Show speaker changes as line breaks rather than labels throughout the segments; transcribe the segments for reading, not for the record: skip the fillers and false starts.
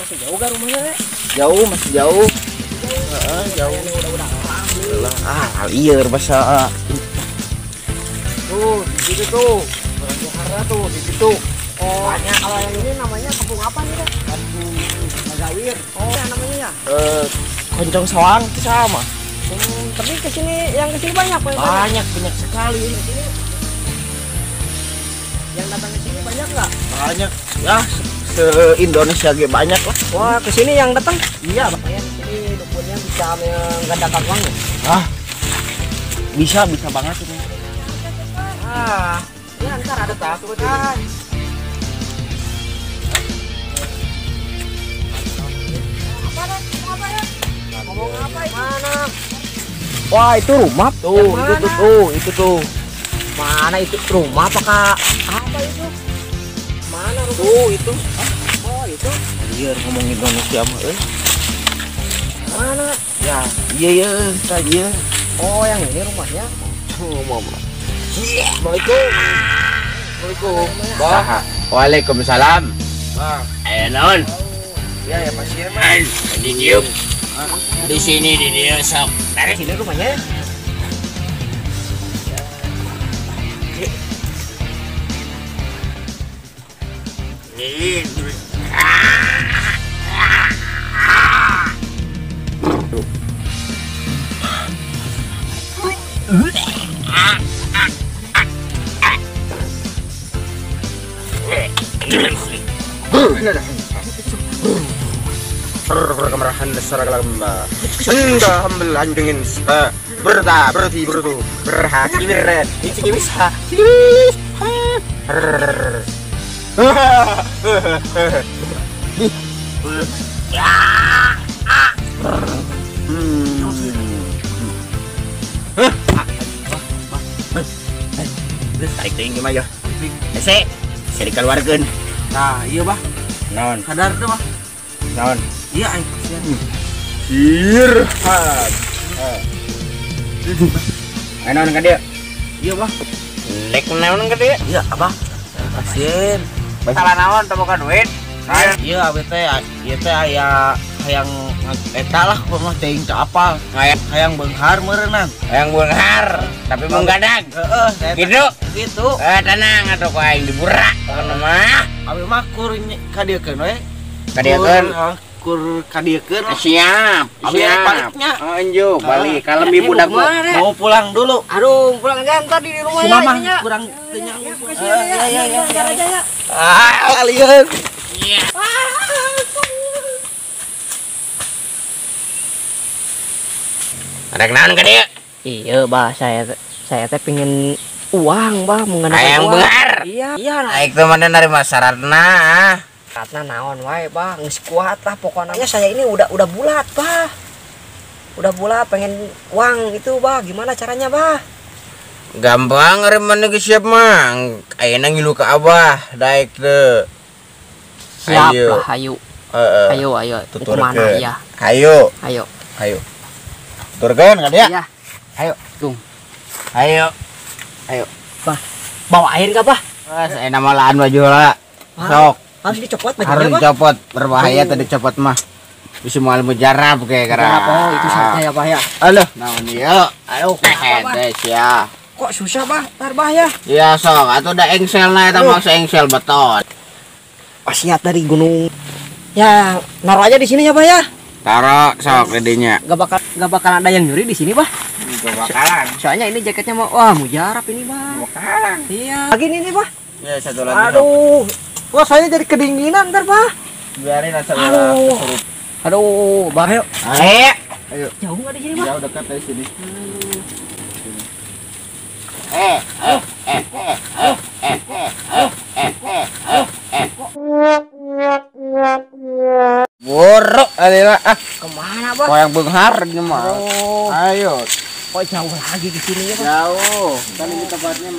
Masih jauh gak rumahnya, Rek?
Jauh, masih jauh. Heeh, jauh.
Udah.
Ah, lieur basa. Tuh, di situ tuh. Orang Johara tuh di situ.
Oh, banyak. Kalau yang ini namanya kampung apa nih, Rek?
Kampung Nagawir.
Oh, yang namanya ya?
Koncong Soang itu sama.
Tapi kesini yang kesini banyak,
banyak, banyak sekali.
Kesini yang datang ke sini banyak nggak?
Banyak, ya se-Indonesia ge banyak lah.
Wah, kesini yang datang?
Iya,
makanya di sini dukunnya bisa menggandakan uang ya?
Ah, bisa, bisa banget ini.
Ah, ya ntar ada takut kan. Apa deh? Apa ya? Ngomong apa ini? Mana? Wah, itu rumah
tuh, itu tuh, tuh, itu tuh.
Mana itu rumah apa kak? Apa itu? Mana rumah?
Tuh, itu.
Oh, itu.
Iya, ngomong Indonesia mah, euy.
Mana?
Ya, iya iya, tadi ya.
Oh, yang ini rumahnya.
Ngomong. Assalamualaikum. Assalamualaikum.
Bah. Waalaikumsalam.
Bah.
Ayo naon?
Ya, ya pasien mah.
Di dieu. Di sini di dieu sok.
Dari sini rumahnya.
Tarik teuing mah ya. Hese, saya dikeluarkeun.
Nah, iya bah.
Naon?
Sadar tuh bah.
Naon?
Iya aing pasien. Irham.
Ayo naon ka dieu?
Iya bah.
Lek naon ka dieu?
Iya, abah. Pasien.
Salah naon teu boga duit?
Iya, abah teh ieu teh aya hayang eta lah kumaha teuing teu apal. Hayang beunghar meureunnan.
Hayang beunghar, tapi menggadag.
Heeh,
gitu.
Gitu.
Tenang atuh ku aing diburak pokona mah.
Abi mah kur kadiekeun we.
Kadiekeun.
Kur kadiekeun.
Siap.
Abi
siap.
Baliknya.
Oh, enjo, balik. Kalem ibu budak
mau pulang dulu.
Aduh, pulang aja ntar di rumah
si
ya.
Mama kurang kenyang.
Ya, ya, ya, ya.
Ah, kalian.
Iya. Ada naon ka dieu?
Iya, bah, saya teh pingin uang, bah, menggunakan
hayang
uang.
Beunghar.
Iya, iya.
Aik teh mana narima syaratna?
Syaratna naon wae, bah, geus kuat lah pokoknya. Saya ini udah bulat, bah. Udah bulat pengen uang itu, bah. Gimana caranya, bah?
Gampang ari mana geus siap mah. Ayeuna ngilu ka abah, daek teu.
Siap lah, hayu.
Heeh.
Ayo, ayo. Kemana ya?
Hayu.
Ayo.
Hayu. Turkeun ka dia?
Iya.
Ayo, tung. Ayo. Ayo.
Bah, bawa air enggak, bah?
Wah, saya nama laan baju lah. Sok.
Harus dicopot bajunya,
harus
bah?
Dicopot, berbahaya tadi copot mah. Bisa moal mujarab kayak kera.
Oh, itu syaratnya ya, bah ya.
Aduh, naon ieu?
Aduh,
hede sia.
Kok susah, bah? Tar, bah ya.
Iya, sok. Atuh da engselna eta mah engselna beton.
Wasiat dari gunung. Ya, naruh aja di sini ya, bah ya.
Taruh sok gedenya.
Gak bakal ada yang nyuri di sini, bah.
Gak bakalan.
Soalnya ini jaketnya mau wah mujarab ini, bah.
Bakalan.
Iya. Lagi ini, bah.
Ya, satu lagi.
Aduh. Wah, saya jadi kedinginan ntar, bah.
Biarin asal.
Aduh. Aduh, bah, ayo.
Ayo.
Ayo.
Jauh nggak di sini, bah?
Jauh dekat dari sini.
Borok adalah ah
kemana, bah?
Kau yang benghar ini mah. Ayo.
Kok jauh lagi ke sini ya, Pak?
Jauh. Kan ini tempatnya.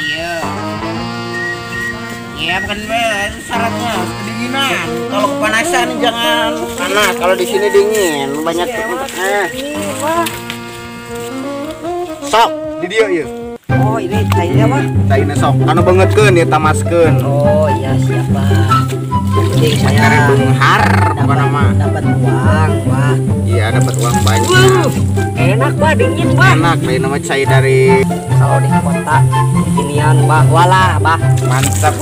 Dia. Iya, bukan syaratnya harus kedinginan. Kalau kepanasan jangan panas. Kalau di sini dingin, banyak eh.
Sok, di dia ieu.
Oh, ini cairnya, Pak.
Cairnya sok. Anu bangetkeun ieu tamaskeun.
Oh, iya. Ya siapa? Penting saya
benghar bukan nama.
Dapat uang, Bah.
Iya, dapat uang banyak.
Enak, Bah, dingin, Bah.
Enak, lain nama saya dari
kalau di kota ginian, Bah. Walah, Bah.
Mantap.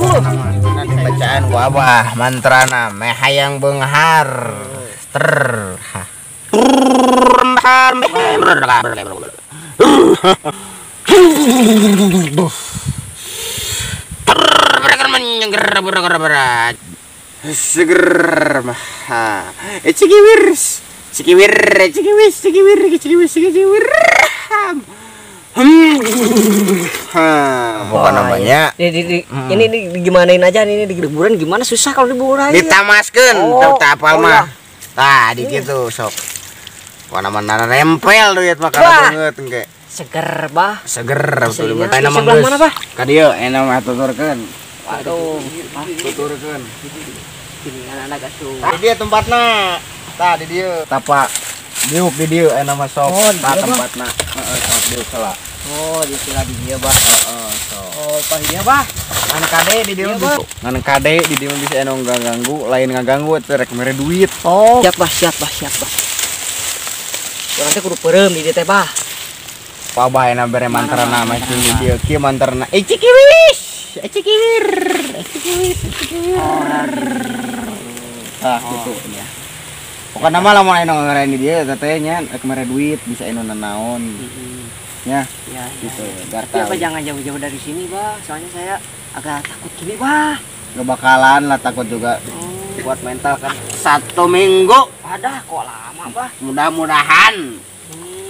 Nanti bacaan gua, Bah, mantrana meh hayang benghar. Ter. Seger mah. Cikiwir. Cikiwir, cikiwis, cikiwir, cikiwis, cikiwir. Bukan namanya.
Ini digimanain aja nih, ini liburan gimana susah kalau liburan.
Ditamaskeun, teu apal mah. Tah, di kitu sok. Mana-mana nempel duit mah kana beungeut engke.
Seger, Bah.
Seger betul.
Sebelah mana, Bah?
Ka dieu enak mah tuturkeun.
Waduh,
tuturkeun.
Ini anak asuh.
Di dieu tempatna. Tah di dieu. Tapak diuk di dieu enak mah sok. Tah tempatna. Heeh, sok diuk salah.
Oh, di sila di dieu, Bah.
Heeh, sok.
Oh, pas dieu, Bah.
Ngan kade di dieu mah. Ngan kade di dieu bisa anu ganggu, lain ngaganggu teh rek mere duit.
Oh, siap, Bah, siap, Bah, siap, Bah. Urang teh kudu peureum di dieu teh, Bah.
Pabah enak bere mantrana mah di dieu kieu mantrana. Cikiwis. Cikiwir, cikiwis, cikiwir. Ah, gitu ya. Pokoknya mah lamun anu ngarain di dieu teh nya rek mere duit bisa anu nanaon. Nya.
Ya,
gitu.
Tapi apa jangan jauh-jauh dari sini, Bah. Soalnya saya agak takut gini, Bah.
Gak bakalan lah takut juga. Buat mental kan 1 minggu.
Ada kok lama, Bah.
Mudah-mudahan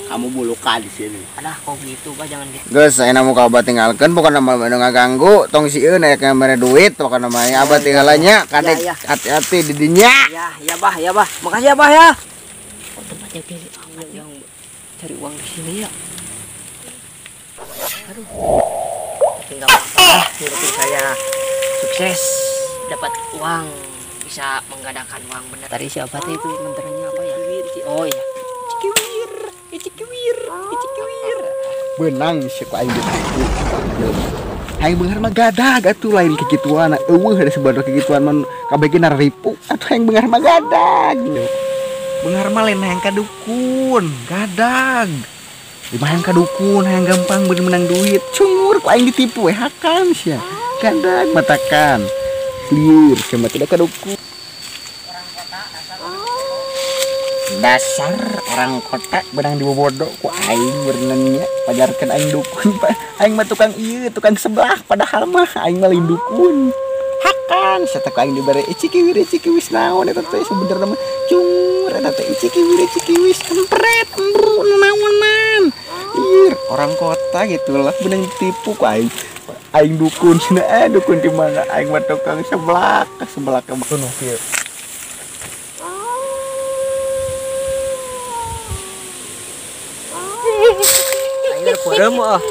kamu buluka di sini.
Adah kok gitu, Bah, jangan gitu.
Geus, saya mau ka abah tinggalkeun bukan nama nu ngaganggu, tong sieun aya mere duit pokona mah abah tinggalannya kade hati-hati di dinya.
Ya, ya, Bah, ya, Bah. Makasih ya, Bah ya. Kok tempatnya gini amat yang cari uang di sini ya. Aduh. Tapi enggak apa-apa lah, yang penting saya sukses dapat uang, bisa menggandakan uang benar. Tadi siapa teh itu mantranya apa ya? Oh iya. Cikiwir, cikiwir, cikiwir.
Benang sih ku aing ditipu. Hayang beunghar mah gadag atuh lain kikituan. Eueuh ada sebadak kikituan mah kabeh ge naripu atuh hayang beunghar mah gadag. Beunghar mah lain hayang ka dukun, gadag. Di mah hayang ka dukun, hayang gampang menang duit. Cungur ku aing ditipu we hakan sia. Gadag matakan. Liur cuma tidak ka dukun. Dasar orang kota benang dibobodo ku aing berenangnya pajarkeun aing dukun pak aing mah tukang ieu tukang sebelah padahal mah aing mah lain dukun hakan sata ku aing dibere cikiwir cikiwis naon eta teh sebenarnya mah cungur eta teh cikiwir cikiwis empret embru naonan ieu orang kota gitulah benang ditipu ku aing aing dukun cenah dukun di mana aing mah tukang sebelah sebelah ke nu kieu.
Peureum ah.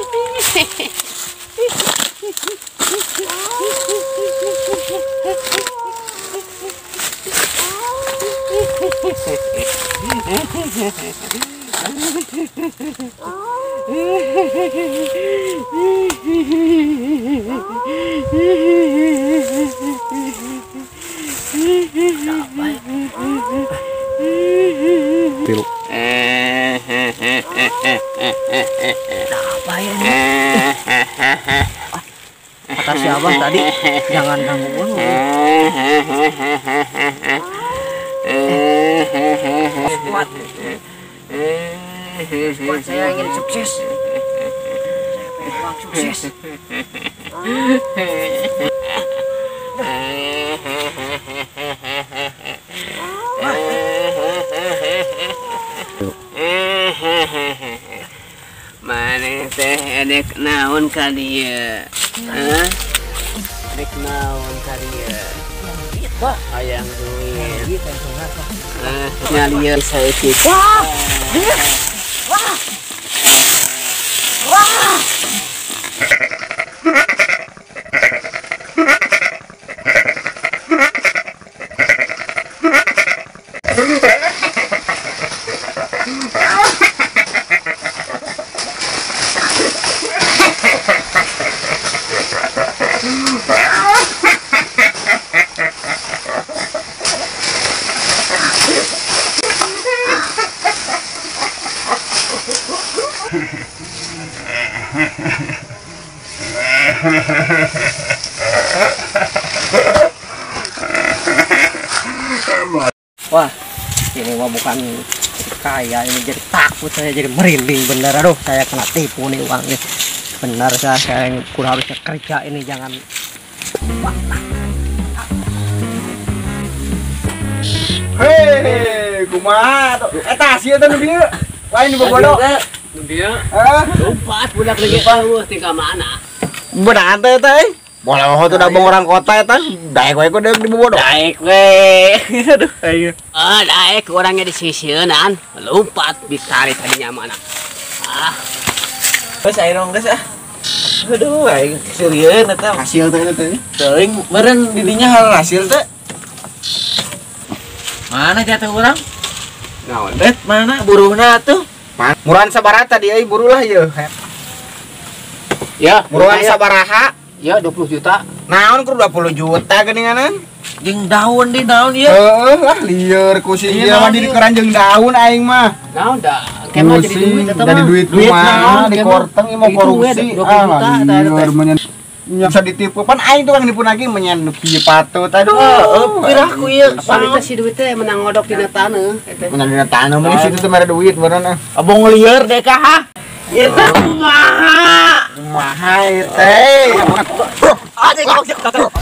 Tilu.
Apa ya ini? Kata si abah tadi jangan ganggu uang. Kuat. Kuat, saya ingin sukses. Saya pengen uang sukses.
Maneh teh edek naon ka dieu? Hah? Edek naon ka dieu?
Duit, Bah.
Hayang duit.
Duit yang beunghar, Bah.
Nyalieu saeutik.
Wah! Wah! Wah! Wah, ini mah bukan kaya, ini jadi takut saya, jadi merinding bener. Aduh, saya kena tipu nih uang nih. Benar saya ini kurang harusnya kerja ini, jangan.
Hei, kumaha tuh? Eta hasil teh nu dieu. Lain di bobodo.
Nu dieu.
Hah?
Lompat budak lagi eueuh tinggal mana?
Beunang teh teh. Bola mah tuh dabong orang kota eta, daek we ku deuk di bobodo.
Daek we.
Aduh, ayo.
Ah, daek orangnya di sisieunan, lompat ditarik tadinya mana. Ah.
Geus aing dong geus ah. Aduh, aing sieun eta.
Hasil teh eta teh.
Teuing meureun di dinya hal hasil teh. Mana jatuh urang?
Naon?
Bet mana buruhna atuh?
Murahan sabaraha tadi euy buruh lah ieu.
Ya,
murahan sabaraha?
Ya 20 juta.
Naon kur 20 juta geuninganan?
Jeung daun di daun ieu.
Heeh lah lieur ku si ieu mah dikeran jeung daun aing mah.
Naon da? Kemah jadi duit eta mah.
Jadi duit kumaha di korteng ieu mah korupsi. Ah, lieur menyen bisa ditipu. Pan aing tukang nipu lagi menyen nu kieu patut. Aduh,
heeh pirah ku ieu. Pan eta si duit teh menang ngodok dina taneuh eta.
Menang dina taneuh mun situ teh mere duit beureunan.
Abong lieur deh kah? Ieu teh kumaha?
Kumaha ieu teh?
Aduh,